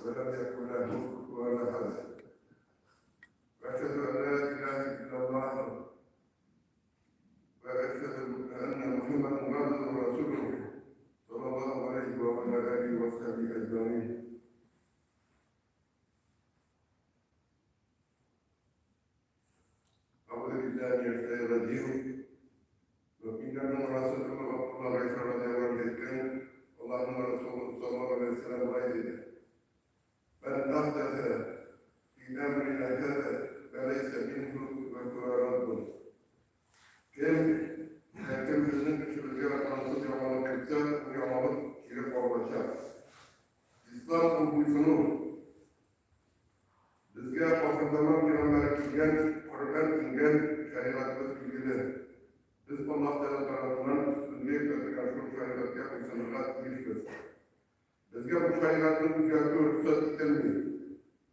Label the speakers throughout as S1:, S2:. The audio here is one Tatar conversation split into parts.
S1: ولم يكن له كفوا أحد. وأشهد أن لا إله إلا الله وأشهد أن محمدا عبده ورسوله صلى الله عليه وعلى آله وصحبه أجمعين. أعوذ بالله من الشيطان الرجيم. Мөэминнәрнең Расулы Абдулла Гайшә радиаллаһу анһу әйткән, Аллаһның Расулы саллаллаһу алейһи ва сәлләм болай диде: Мән әхдәсә фи әмрина һәзә фә ләйсә минһу фә һүә раддун. Кем һәр кем безнең эшебезгә ансыз яңалык кертсә, ул яңалык кире кагылачак. Ислам ул буйсыну. Безгә ахырзаман пәйгамбәре килгән, Коръән иңгән, шәригатебез билгеле. Без Аллаһ Тәгалә тарафыннан өстенлек йөкләтелгән шул шәригатькә буйсынырга тиешбез. Безгә бу шәригатьне үзгәртү рөхсәт ителми.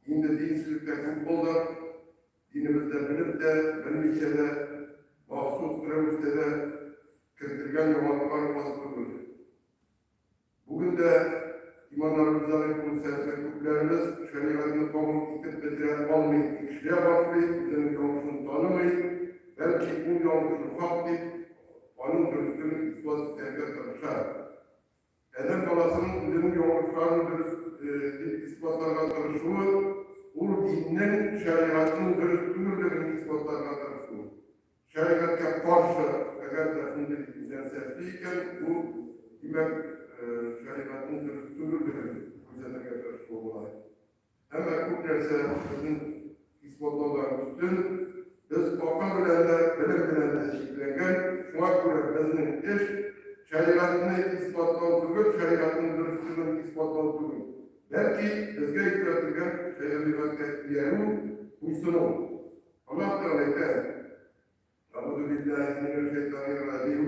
S1: Инде динсезлектә күп булдык, динебездә белеп тә, белмичә дә, махсус рәвештә дә кертелгән яңалыклар аз түгел. Бүген дә иманнарыбыз зәгыйфь булу сәбәпле, күпләребез шәригатьне кабул итеп бетерә алмый, тикшерә башлый, үзенең ялгышын танымый, бәлки ул ялгышын хак дип, аның дөреслеген исбат итәргә тырыша. Адәм баласының үзенең ялгышларын дөрес дип исбатларга тырышуы, ул диннең, шәригатьнең дөрес түгеллеген исбатларга тырышу. Шәригатькә каршы әгәр дә шундый нәрсә эшли икән, бу, димәк, шәригатьнең дөрес түгеллеген күрсәтергә тырышу була. Әмма күп нәрсә безнең исбатлаудан өстен, без акыл белән дә, белем белән дә чикләнгән, шуңа күрә безнең эш шәригатьне исбатлау түгел, шәригатьнең дөреслеген исбатлау түгел, бәлки безгә йөкләтелгән шәригатькә иярү, буйсыну. Аллаһ Тәгалә әйтә, Әгъузу биллаһи минәш шайтанир раҗим.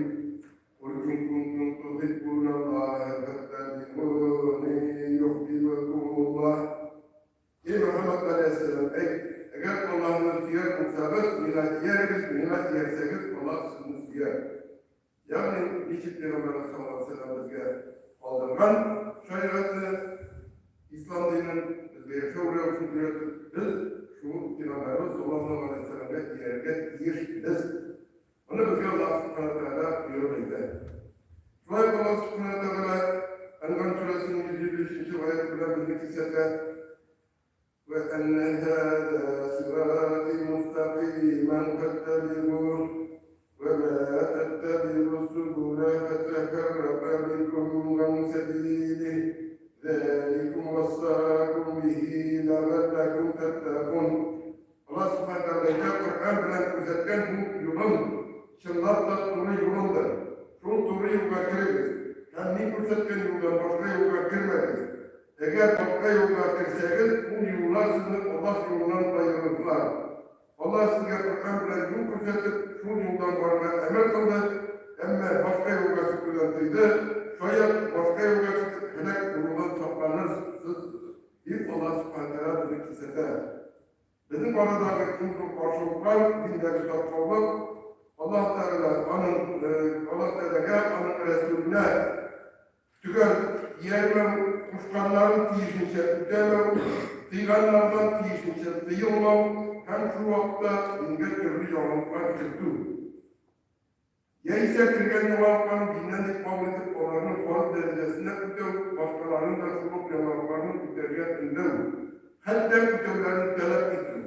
S1: Кул ин кунтум тухиббуналлаһа фаттабиуни юхбибкумуллаһ. Эй Мөхәммәд галәйһиссәлам, әйт, әгәр Аллаһны сөяр булсагыз, миңа иярегез, миңа иярсәгез, Аллаһ сезне сөяр. Ягъни, ничек Пәйгамбәребез саллаллаһу алейһи ва сәлләм безгә калдырган шәригатьне, ислам динен, безгә яшәү рәвешен өйрәтеп, без шул Пәйгамбәребез саллаллаһу алейһи ва сәлләмгә иярергә тиешбез. Моны безгә Аллаһ Субхана Тәгалә боерып әйтә. Шулай ук Аллаһ Субхана Тәгалә Әнғам сүрәсенең 153 нче аяте белән безне кисәтә. وأن هذا صراطي مستقيما فاتبعوه ولا تتبعوا السبل فتفرق بكم عن سبيله ذلكم وصاكم به لعلكم تتقون. Аллаһ Субхана Тәгалә Коръән белән күрсәткән бу юлым чынлап та туры юлымдыр. Шул туры юлга керегез һәм мин күрсәткән юлдан башка юлга кермәгез. Әгәр башка юлга керсәгез, ул юллар сезне Аллаһ юлыннан аерырлар. Аллаһ сезгә Коръән белән юл күрсәтеп, шул юлдан барырга әмер кылды, әмма башка юлга китүдән тыйды, шаять, башка юлга китеп һәлак булудан сакланырсыз, дип Аллаһ Сүбхәнәһү Тәгалә безне кисәтә. Безнең арадагы иң зур каршылыклар, диндәге таркаулык, Аллаһ Тәгалә аның, Аллаһ Тәгаләгә, аның Рәсүленә Төгәл иярмәү, кушканнарын тиешенчә үтәмәү, тыйганнардан тиешенчә тыелмау һәм шул вакытта дингә төрле яңалыклар кертү. Яисә кергән яңалыкларны диннән дип кабул итеп, аларны фарыз дәрәҗәсендә үтәү, башкаларны да шул ук яңалыкларны үтәргә өндәү, хәтта үтәүләрен таләп итү.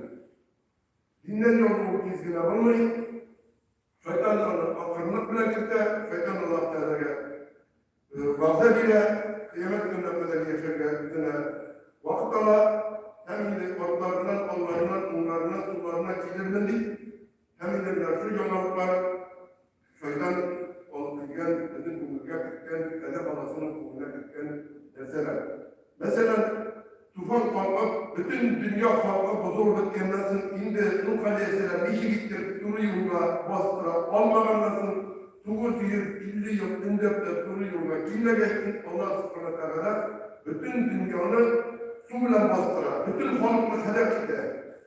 S1: Диннән язылу тиз генә булмый. Шайтан аны акрынлык белән кертә, шайтан Аллаһ Тәгаләгә вәгъдә бирә, кыямәт көненә кадәр яшәргә үзенә вакыт ала һәм инде артларыннан, алларыннан, уңнарыннан, сулларыннан килермен дип, һәм инде менә шул яңалыклар шайтан алып килгән, безнең күңелгә керткән, адәм баласының күңеленә керткән нәрсәләр. Мәсәлән, туфан калкып, бөтен дөнья халкы бозылып беткәннән соң, инде Нух галәйһиссәлам ничек иттереп туры юлга бастыра алмаганнан соң, 950 ел өндәп тә туры юлга килмәгәч, Аллаһ Сүбхәнә Тәгалә бөтен дөньяны су белән бастыра, бөтен халыкны һәлак итә.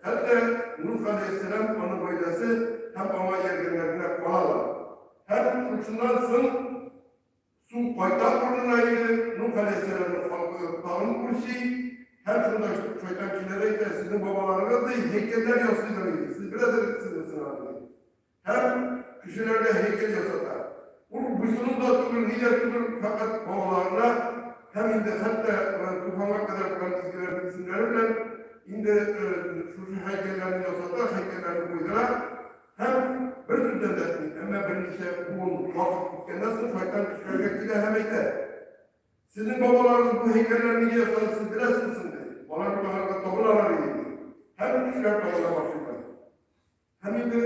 S1: Хәтта Нух галәйһиссәлам, аның гаиләсе һәм аңа ияргәннәр генә калалар. Һәм шушыннан соң Су кайта урынына иде, Нух галәйһиссәламнең халкы тагын үрчи Һәм шунда шайтан килә дә әйтә, сезнең бабаларыгыз, ди, һәйкәлләр ясыйдыр иде, сез беләсезме соң аны, ди. Һәм кешеләргә һәйкәл ясата. Ул буйсыну да түгел, ни дә түгел, фәкать бабаларына һәм инде хәтта туфанга кадәр булган изгеләрнең исемнәре белән инде шушы һәйкәлләрне ясата, һәйкәлләрне куйдыра һәм бер сүз дә дәшми. Әмма берничә буын вакыт үткәннән соң шайтан кешеләргә килә һәм әйтә, Сезнең бабаларыгыз бу һәйкәлләрне нигә ясады, сез беләсезме соң? ди. Алар бит аларга табыналар иде, ди. Һәм кешеләр табына башлыйлар. Һәм инде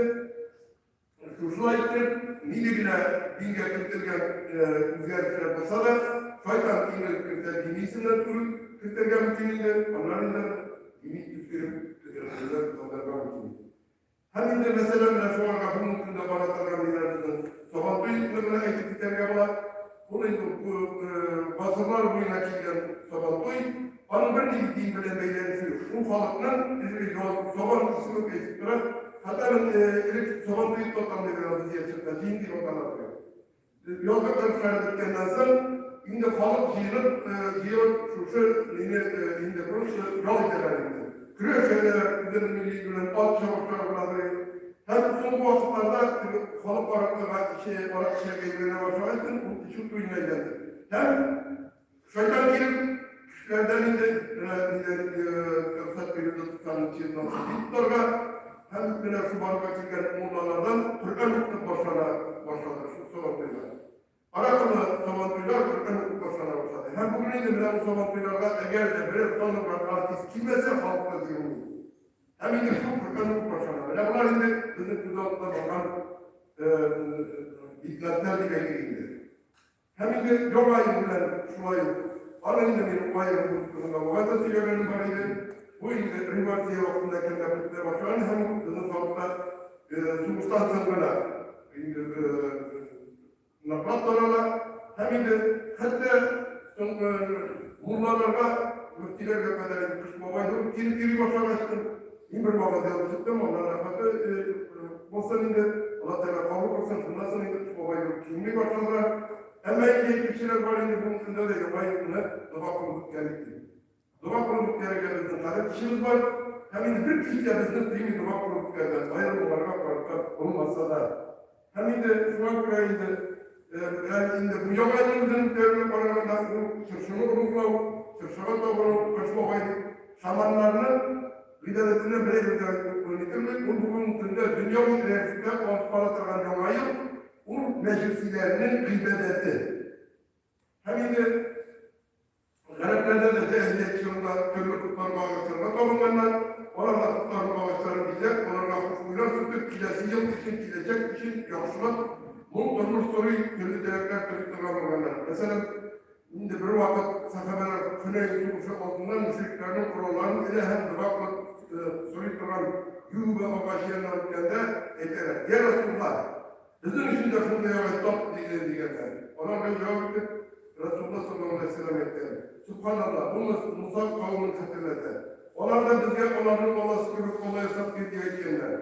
S1: шушылай итеп, нинди генә дингә кертелгән үзгәрешләр булса да, шайтан иң элек кертә дини исемнәр түгел, кертергә мөмкин инде, аннан инде дини төс биреп калдырырга мөмкин. Һәм инде, мәсәлән, менә шуңарга бүгенге көндә бара торган ниләребезнең Сабантуйны гына әйтеп китәргә була. Ул инде гасырлар буена килгән Сабантуй, аның бернинди дин белән бәйләнеше юк. Ул халыкның сабан исеме үк әйтеп тора. Хәтта элек Сабантуй дип аталмый торган без яшь чакта, җыен дип атала торган. Язгы кыр беткәннән соң, инде халык җыелып, җыелып шушы мине инде просто ял итәләр инде. Көрәшәләр, үзенең милли белән ат чабышлары була ди. Һәм соңгы вакытларда теге халык аракыга эчә, аракы эчәргә өйрәнә башлагач, ул эчү туена әйләнде. Һәм шайтан килеп, кешеләрдән инде менә нидән рөхсәт бирелде 90 елдан соң дин тотарга һәм менә шул барлыкка килгән муллалардан Коръән укытып башлана башлады шул Сабантуйлар. Аракылы Сабантуйлар Коръән укып башлана башлады. Һәм бүген инде менә бу Сабантуйларга әгәр дә берәр танылган артист килмәсә, халык та җыелмый. Һәм инде шул Коръән укып башлана. Менә болар инде безнең күз алдында барган бидгатьләр дип әйтик инде. Һәм инде Яңа ел белән шулай ук. Аны инде мин аерым үз турында вәгазь дә сөйләгәнем бар иде. Бу инде революция вакытында кемнәр үтә башлаган һәм ул безнең халыкта сугыштан соң гына инде ныклап тарала. Һәм инде хәтта соң муллаларга, мөфтиләргә кадәр инде Кыш бабай да килеп йөри башлагачтын. Мин бер вәгазь язып чыктым, Алла рәхмәте булсын инде, Алла Тәгалә кабул кылсын, шуннан соң инде Кыш бабай кебек киенми башладылар. Әмма инде әйтүчеләр бар инде бүгенге көндә дә Яңа елны дога кылып үткәрик дип. Дога кылып үткәрергә безнең хәзер көчебез бар, һәм инде бер кич тә безне тыймый дога кылып үткәрүдән, аерым аларга карата булмаса да. Һәм инде шуңа күрә инде инде бу Яңа ел үзен үткәрүгә караганда ул чыршыны олуглау, чыршыга табыну, Кыш бабай дип шаманнарның гыйбадәтеннән бер әйбер дә нителми. Ул бүгенге көндә дөньяви рәвештә алып бара торган Яңа ел, ул мәҗүсиләрнең гыйбадәте. Һәм инде Гарәпләрдә дә җәһилият чорында төрле потларга, агачларга табынганнар. Алар да потларын, агачларын бизәп, аларга хушбуйлар сөртеп, киләсе ел өчен, киләчәк өчен яхшылап, мул тормыш сорый, төрле теләкләр тели торган булганнар. Мәсәлән, инде бервакыт сәхабәләр Хөнәйн сугышы алдыннан мөшрикләрнең коралларын элә һәм дога кылып сорый торган Юба агачы янына үткәндә әйтәләр, Йә Расулла! Безнең өчен дә шундый агач тап, диде, дигәннәр. Аларга җавап итеп, Расулулла саллаллаһу галәйһи ва сәлләм әйткән, Сөбханаллаһ, бу Муса кавемен хәтерләтә. Алар да безгә аларның алласы кебек алла ясап бир, дип әйткәннәр.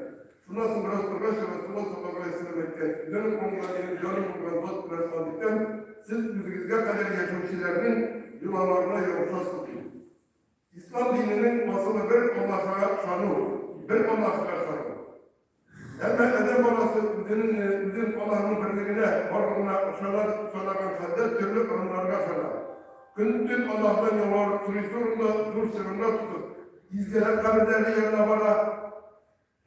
S1: Шуннан соң бераз торгач, Расулулла саллаллаһу галәйһи ва сәлләм әйткән, Үзенең кулында минем җаным булган зат белән ант итәм, сез үзегезгә кадәр яшәүчеләрнең йолаларына ябышасыз, дип. Ислам диненең асылы бер Аллаһыга ышану, бер Аллаһыга ышану. Әмма адәм баласы үзенең үзен Аллаһның берлегенә, барлыгына ышана дип санаган хәлдә төрле ырымнарга ышана. Көн-төн Аллаһыдан ялварып сорыйсы урында зур чыгымнар тотып, изгеләр каберләре янына бара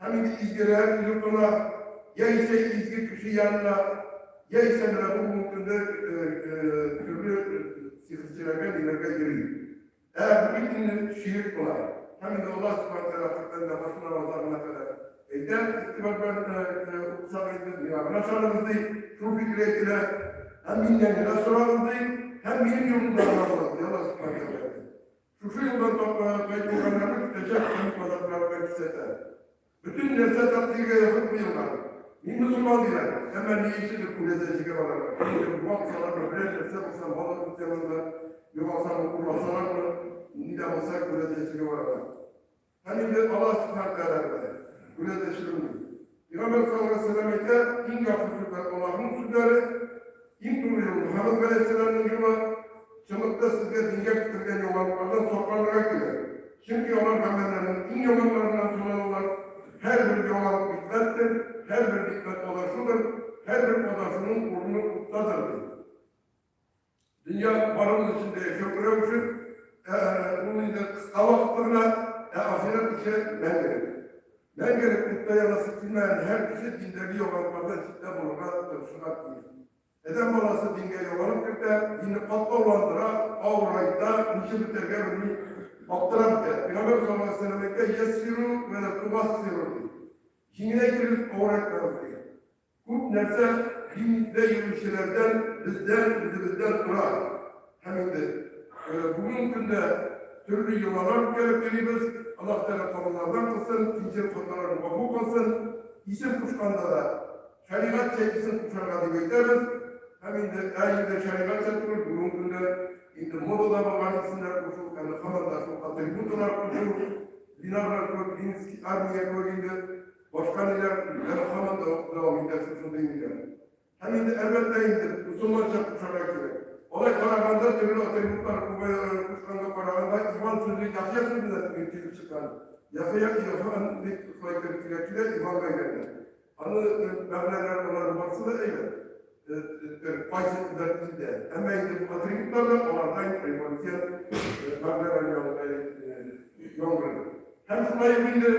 S1: һәм инде изгеләр йортына, яисә изге кеше янына, яисә менә бу бүгенге көндә төрле сихерчеләргә, ниләргә йөри. Ә бу бит инде ширек була. Һәм инде Аллаһ Сүбхәнәһү Тәгалә Коръәндә башыннан азагына кадәр әйтә, игътибар белән укысак инде, миңа гына ышаныгыз ди, шул фикер әйтелә. Һәм миннән генә сорагыз ди, һәм минем юлымда гына барыгыз ди Аллаһ Сүбхәнәһү Тәгалә. Шушы юлдан тайпылганнарны көтәчәк һәм газаплары белән кисәтә. Бөтен нәрсә тәкъдиргә язып куелган. Мин мөселман диләр, әмма ни өчендер күрәзәчегә баралар. Нидер ваксалармы, берәр нәрсә булса, бала үтсә югалсамы, урласалармы, ни дә булса күрәзәчегә баралар. Һәм инде Аллаһ Сүбхәнәһү Тәгалә белә, күрәзәче белми. Пәйгамбәр саллаллаһу алейһи ва сәлләм әйтә, иң яхшы сүзләр Аллаһның сүзләре, иң туры юл Мөхәммәд галәйһиссәламнең юлы. Чынлыкта сезгә дингә кертелгән яңалыклардан сакланырга кирәк. Чөнки алар гамәлләрнең иң яманнарыннан саналалар. Һәрбер яңалык бидгатьтер, һәрбер бидгать адашудыр, һәрбер адашуның урыны уттадыр, ди. Дөнья барыбыз өчен дә яшәү рәвеше, ә ул инде кыска вакытлы гына, ә ахирәт исә мәңгелек. Мәңгелек утта янасы килмәгән һәр кеше диндәге яңалыклардан читтә булырга тырышырга тиеш. Адәм баласы дингә ялганып кертә, динне катлауландыра, авырайта, ничек бетәргә белми, аптырап бетә. Пәйгамбәр саллаллаһу алейһи ва сәлләм әйтә, Яссиру вә ла тугассиру ди. Җиңеләйтегез, авырайтмагыз ди. Күп нәрсә диндә йөрүчеләрдән, бездән, үзебездән тора. Һәм инде бүгенге көндә төрле йолалар үткәреп йөрибез. Аллаһ Тәгалә кабуллардан кылсын, кимчелек хаталарын гафу кылсын. Исем кушканда да Шәригатьчә исем кушарга дип әйтәбез. Һәм инде, ә инде шәригатьчә түгел, бүгенге көндә инде модада булган исемнәр кушу, әле һаман да шул атрибуталар кушу, Линарлар кебек, Ленинский армия кебек инде, башка ниләр, әле һаман да дәвам итә шушындый ниләр. Һәм инде, әлбәттә инде, мөселманча кушарга кирәк. Алай караганда, төрле атрибутлар кушканга караганда, Иван сүзе Яхъя сүзеннән килеп чыккан. Яхъя, Иоһан дип шулай итеп килә-килә Иванга әйләнгән. Аны мәгънәләр алар барсы да әйбәт. Кайсы бер илдә. Әмма инде бу атрибутлар да аларда революция мәгънәләр яңгырый. Һәм шулай ук инде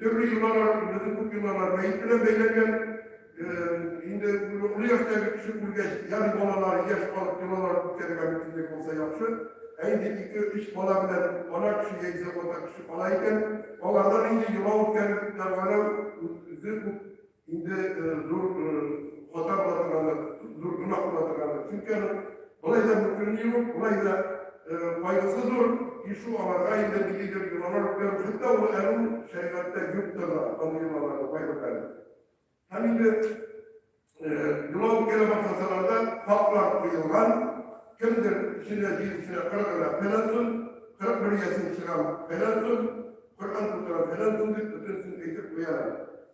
S1: төрле йолалар, безнең күп йолалар мәет белән бәйләнгән. Инде олы яшьтәге кеше үлгәч, ягъни балалары яшь калып йолалар үткәрергә мөмкинлек булса яхшы. Ә инде ике-өч бала белән ана кеше яисә ата кеше кала икән, алардан инде йола үткәреп дәвалау үзе үк инде зур хата була торгандыр, зур гөнаһ була торгандыр. Чөнки аның болай да мөмкинлеге юк, болай да кайгысы зур, и шул аларга инде ниндидер йолалар үткәрү, хәтта ул әле ул шәригатьтә юктыр да андый йолаларның кайберләре. Һәм инде йола үткәрә башласалар да, хаклар куелган, кемдер эченә җир эченә 40 гына фәлән сум, 41 ясин чыгам фәлән сум, Коръән тутырам фәлән сум дип бөтенесен әйтеп куялар.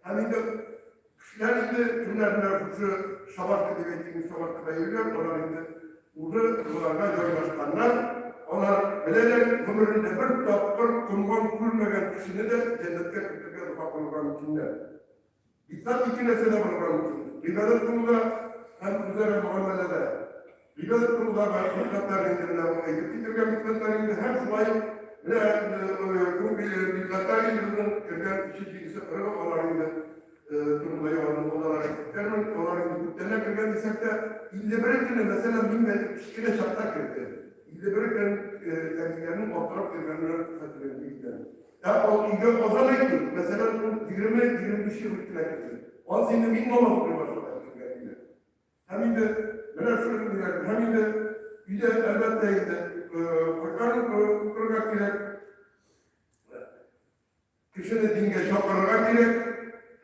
S1: Һәм инде кешеләр инде кемнәр менә шушы шабашка дип әйтик, шабашкада йөриләр, алар инде уже боларга җайлашканнар. Алар беләләр, гомерендә бер тапкыр комган күрмәгән кешене дә җәннәткә кертергә дога кылырга мөмкиннәр. Ислам ике нәрсәдә булырга мөмкин. Гыйбадәт кылуда һәм үзара мөгамәләдә. Гыйбадәт кылудагы бидгатьләр инде менә бу әйтеп китергән бидгатьләр инде һәм шулай ук менә күп бидгатьләр инде безнең кергән өченче икесе кырыгы алар инде турында яңадан алар әйтеп китәрмен. Алар инде күптәннән кергән дисәк тә, 51 көне, мәсәлән, мин дә кечкенә чакта керде. 51 көн әбиләрнең аптырап йөргәннәрен хәтерлим бик. Ә ул өйгә азан әйтү, мәсәлән, ул 20-25 ел үтеп кенә килде. Анысы инде мин намаз укый башлагач килгән иде. Һәм инде менә шул ниләр, һәм инде өйдә әлбәттә инде Коръән укырга кирәк. Кешене дингә чакырырга кирәк.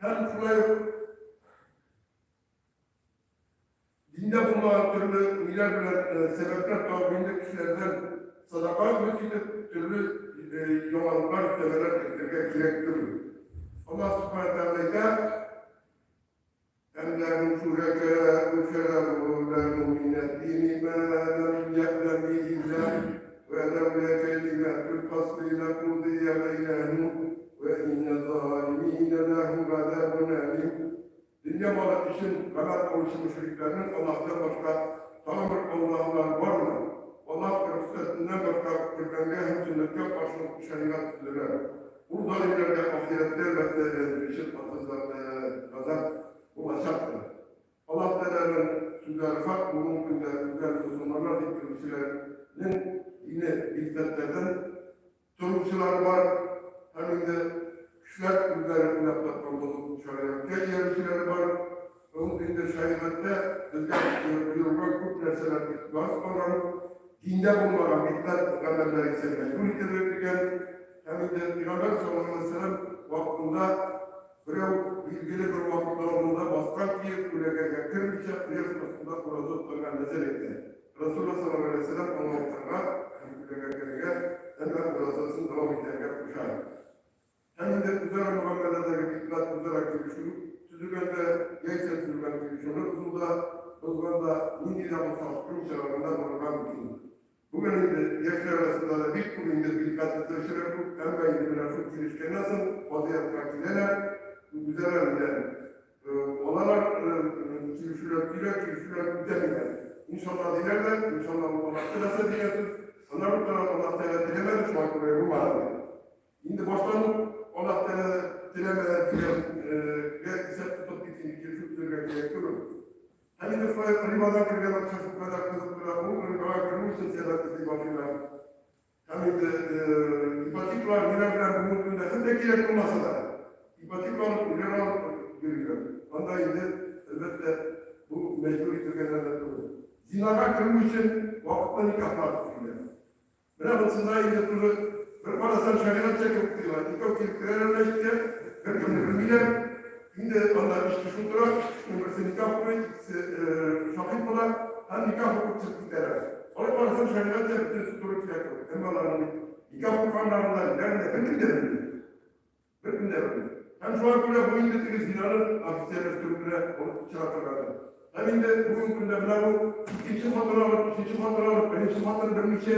S1: Һәм шулай ук Диндә булмаган төрле ниләр белән сәбәпләр табып инде кешеләрдән садака өмет итеп төрле яңалыклар, өстәмәләр кертергә кирәк түгел. Аллаһ Субхана Тәгалә әйтә, Әм ләһум шурәкәәу шәрәгу ләһум минәд-дини мә ләм йә'ләм бихилләһ вә ләүлә кәлимәтүл фасли ләкудия бәйнәһум вә иннә залиминә ләһум газабун әлим. Дөнья малы өчен гамәл кылучы мөшрикләрнең Аллаһтан башка тагын бер Аллаһлары бармы? Аллаһ рөхсәтеннән башка Коръәнгә һәм сөннәткә каршы шәригать төзеләр. Ул залимнәргә ахирәттә әлбәттә рәнҗетүче каты газап булачактыр. Аллаһ Тәгаләнең сүзләре хак, бүгенге көндә үзләрен мөселманнар дип йөрүчеләрнең дине бидгатьләрдән Торучылар бар, һәм инде кешеләр үзләре уйлап тапкан бозык шәригатькә иярүчеләр бар. Ул инде шәригатьтә безгә боерылган күп нәрсәләр игътибарсыз калган, диндә булмаган бидгать гамәлләр исә мәҗбүр ителер дигән. Һәм инде Пәйгамбәр саллаллаһу алейһи ва сәлләм вакытында берәү билгеле бер вакыт дәвамында баскан киеп, күләгәгә кермичә, кояш астында ураза тотарга нәзер әйтә. Расулулла саллаллаһу галәйһи ва сәлләм аңа утырырга һәм күләгәгә керергә, әмма уразасын дәвам итәргә куша. Һәм инде үзара мөгамәләдәге бидгать үзара килешү төзегәндә яисә төзелгән килешүне бозуда, бозганда, нинди дә булса хөкем чыгарганда булырга мөмкин. Бүген инде яшьләр арасында да бик күп инде бидгать эзләүчеләр күп, әмма инде менә шул килешкәннән соң казый янына киләләр, үзара белән алалар, килешүләр төзиләр, килешүләр үтәмиләр. Иншалла диләр дә, иншалла бу Аллаһ теләсә дигән сүз, аннары тора Аллаһ Тәгалә теләмәде, шуңа күрә булмады ди. Инде баштан ук Аллаһ Тәгалә теләмәде дигәнгә исәп тотып бит инде килешү төзергә кирәк түгел. Һәм инде шулай ук рибадан кергән акча шулкадәр кызыктыра, ул рибага керү өчен сәбәп эзли башлыйлар. Һәм инде ипотекалар ниләр белән бүгенге көндә хәтта кирәк булмаса да, ипотека алып, өйләр алып йөриләр. Анда инде, әлбәттә, бу мәҗбүр ителгән нәрсә түгел. Зинага керү өчен вакытлы никахлар төзиләр. Менә монсында инде туры бер карасаң шәригатьчә кебек тоела. Икәү килеп керәләр мәчеткә, беркемне белмиләр. Инде анда өч кеше утыра, өч кешенең берсе никах укый, икесе шаһит була һәм никах укып чыгып китәләр. Алай карасаң шәригатьчә бөтенесе туры килә кебек. Әмма аларның бит никах укыганнарын да, ниләрен дә беркем дә белми. Беркем дә белми. Һәм шуңа күрә бу инде теге зинаны официальләштерү белән алып чыга торгандыр. Һәм инде бүгенге көндә менә бу икенче хатын алып, өченче хатын алып, беренче хатын белмичә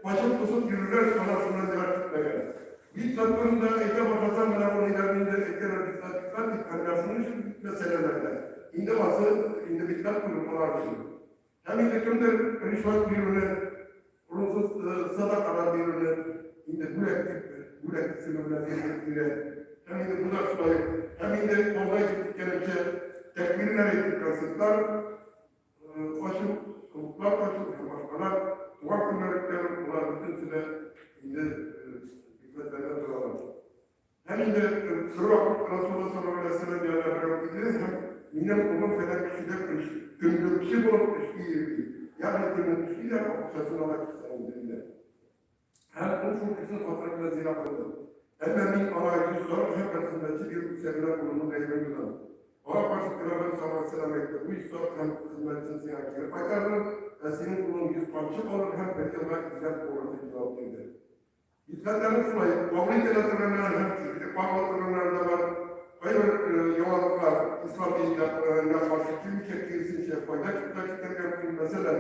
S1: качып-посып йөрүләр ана шуннан ерак китмәгән. Бидгать турында әйтә башласаң, менә бу ниләрне инде әйтәләр бидгать, бидгать дип, һәм менә шуның өчен мәсьәләләр дә. Инде ансы инде бидгать түгел алар өчен. Һәм инде кемдер ришвәт бирүне, урынсыз садакалар бирүне инде бүләк дип, бүләк исеме белән бирелеп бирә. Һәм инде бу да шулай ук. Һәм инде алда әйтеп киткәнемчә, тәкбирләр әйтеп концертлар ачу, клублар ачу һәм башкалар, туган көннәр үткәрү, болар бөтенесе дә инде хикмәтләрдән торалар. Һәм инде бервакыт Расулулла саллаллаһу галәйһи ва сәлләм янына берәү килде һәм минем улым фәлән кешедә көнлекче булып эшли йөри. Ягъни көнлек эшли дә, акчасын ала китсә инде диде. Һәм ул шул кешенең хатыны белән зина кылды. Әмма мин аңа 100 сарык һәм бер хезмәтче бирү исәбенә улымның гаебен юдым. Аңа каршы Пәйгамбәр саллаллаһу галәйһи ва сәлләм әйтте, Бу 100 сарык һәм хезмәтчене сиңа кире кайтарырмын, ә синең улың 100 камчы алыр һәм бер елга изәп булыр, дип җавап бирде. Бидгатьләрнең шулай кабул ителә торганнары һәм кире кагыла торганнары да бар. Кайбер яңалыклар ислам диненә каршы килмичә, киресенчә, файда да китерергә мөмкин. Мәсәлән,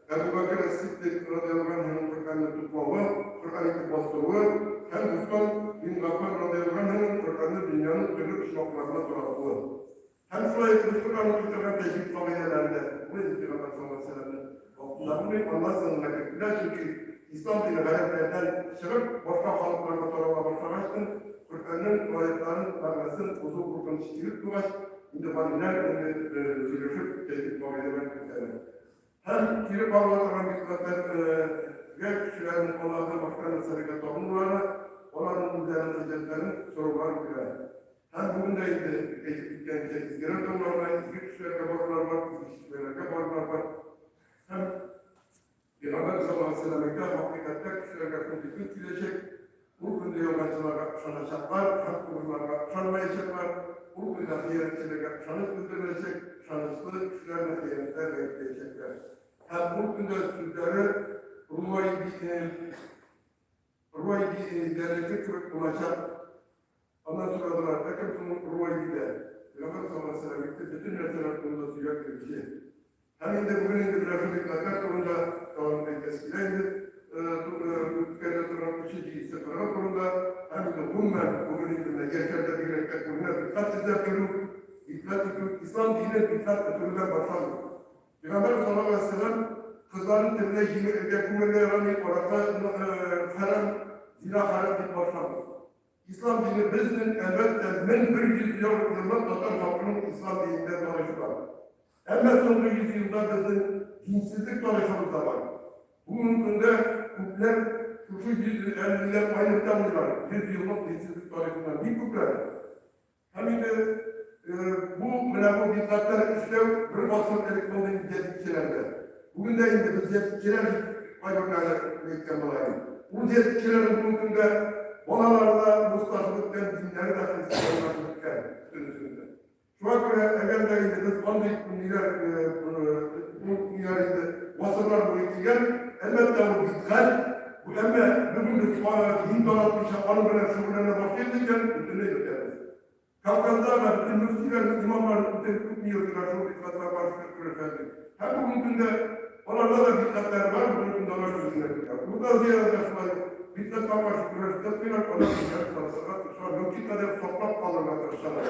S1: Әбү Бәкер әс-Сиддыйк радыяллаһу анһуның Коръәнне туплавы, Коръән итеп бастыруы һәм Госман бин Гаффан радыяллаһу анһуның Коръәнне дөньяның төрле почмакларына таратуы. Һәм шулай ук без Коръән укый торган тәҗвид кагыйдәләре дә бу инде Пәйгамбәр саллаллаһу галәйһи ва сәлләмнең вакытында булмый, аннан соң гына кертелә, чөнки ислам дине гарәпләрдән чыгып, башка халыкларга тарала башлагачтын, Коръәннең аятларын мәгънәсен бозу куркынычы килеп тугач, инде галимнәр инде сөйләшеп тәҗвид кагыйдәләрен кертәләр. Һәм кире кагыла торган бидгатьләргә кешеләрнең Аллаһыдан башка нәрсәләргә табынулары, аларның үзләренең хаҗәтләрен сораулары керә. Һәм бүген дә инде әйтеп киткәнемчә, изгеләр тауларына, изге кешеләргә барулар бар, изге чишмәләргә барулар бар. Һәм Пәйгамбәр саллаллаһу алейһи ва сәлләм әйтә, хакыйкатьтә кешеләргә шундый көн киләчәк, ул көндә ялганчыларга ышаначаклар һәм тугрыларга ышанмаячаклар, ул көндә хыянәтчеләргә ышаныч белдереләчәк, ышанычлы кешеләрне хыянәттә гаепләячәкләр. Һәм ул көндә сүзләре Руайбидәнеке кебек булачак. Аннан сорадылар, Ә кем соң ул Руайбидә? Пәйгамбәр саллаллаһу алейһи ва сәлләм әйтте, Бөтен нәрсәләр турында сөйләп бирүче. Һәм инде бүген инде менә шундый хикмәтләр турында тагын әйтәсе килә инде. Үткәрелә торган өченче истихара турында һәм инде гомумән бүген инде менә яшьләрдә бигрәк тә күренә бидгать эзләп йөрү, бидгать итү, ислам дине бидгать бетерүдән башланмый. Пәйгамбәр саллаллаһу алейһи ва сәлләм кызларын теленә җиңелергә, күмергә ярамый, аракы хәрам, зина хәрам дип башламый. Ислам дине безнең, әлбәттә, 1100 еллык татар халкының ислам динендә тарихы бар. Әмма соңгы 100 елда безнең динсезлек тарихыбыз да бар. Бүгенге көндә күпләр шушы 150 ләп айнып та алмыйлар, 100 еллык динсезлек тарихыннан бик күпләр. Һәм инде бу менә бу бидгатьләр эшләү бер гасыр элек булды инде җәдитчеләрдә. Бүген дә инде без җәдитчеләр дип кайберләре әйткән була инде. Ул җәдитчеләрнең бүгенге көндә балалары да руслашып беткән, диннәре дә христианлашып беткән бөтенесендә. Шуңа күрә әгәр дә инде без андый ниләр ул ниләр инде гасырлар буе килгән, әлбәттә ул бидгать, Бу әмма бүген без дин таратмыйча аның белән шөгыльләнә башлыйбыз икән, бөтенләй бетәбез. Кавказда да бөтен мөфтиләрне, имамнарны үтереп күпме йөрделәр шул бидгатлар каршы көрәшә дип. Һәм бүгенге көндә Аларда да бидгатьләр бар, бүгенге көндә алар үзенә килә. Урда зиярәтә шулай бидгатькә каршы көрәштә куялар, алар үзләре тырышырга тырышалар, мөмкин кадәр саклап калырга тырышалар.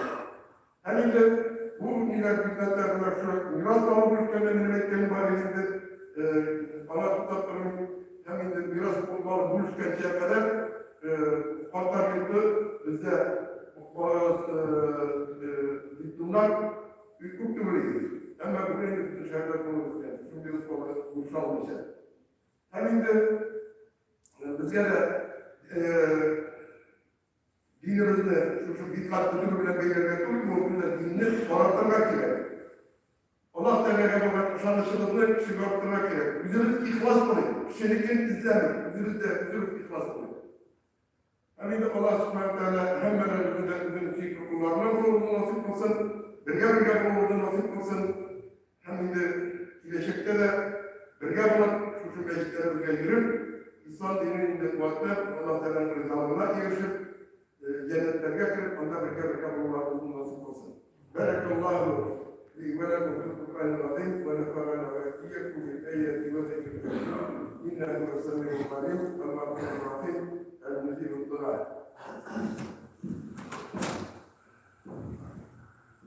S1: Һәм инде бу ниләр бидгатьләр менә шул мирас алып өлкәндә минем әйткәнем бар инде, ана туктап тормыйм. Һәм инде мирас алып бүлешкәнчә кадәр картлар йорты бездә дипломнар Бик күп түгел иде. Әмма бүген инде бөтен шәһәрдә тулы үскән. Шундый ук алар булыша алмыйча. Һәм инде безгә дә динебезне шушы бидгать бетерү белән бәйләргә түгел, бу көндә динне таратырга кирәк. Аллаһ Тәгаләгә булган ышанычыбызны кешегә арттырырга кирәк. Үзебез ихлас булыйк, кешенекен эзләмик, үзебез дә үзебез ихлас булыйк. Һәм инде Аллаһ Сүбхәнәһү вә Тәгалә һәммәләребезне дә үзенең сөекле колларыннан булуыбызны насыйп кылсын, бергә-бергә булуыбызны насыйп кылсын. Һәм инде киләчәктә дә бергә булып, шушы мәчетләребезгә йөреп, ислам динен инде куәтләп, Аллаһ Тәгаләнең ризалыгына ирешеп, җәннәтләргә кереп, анда бергә-бергә булуларыбызны насыйп кылсын. Бәрәкаллаһу ли вә ләкум фил Куръанил газыйм вә нәфәгәнә вә ийякум бил аяти вә зикрил хаким. Иннәһу һуәс-сәмиул галим, әл-Гафурur рахим, әл-Муҗибуд дуа.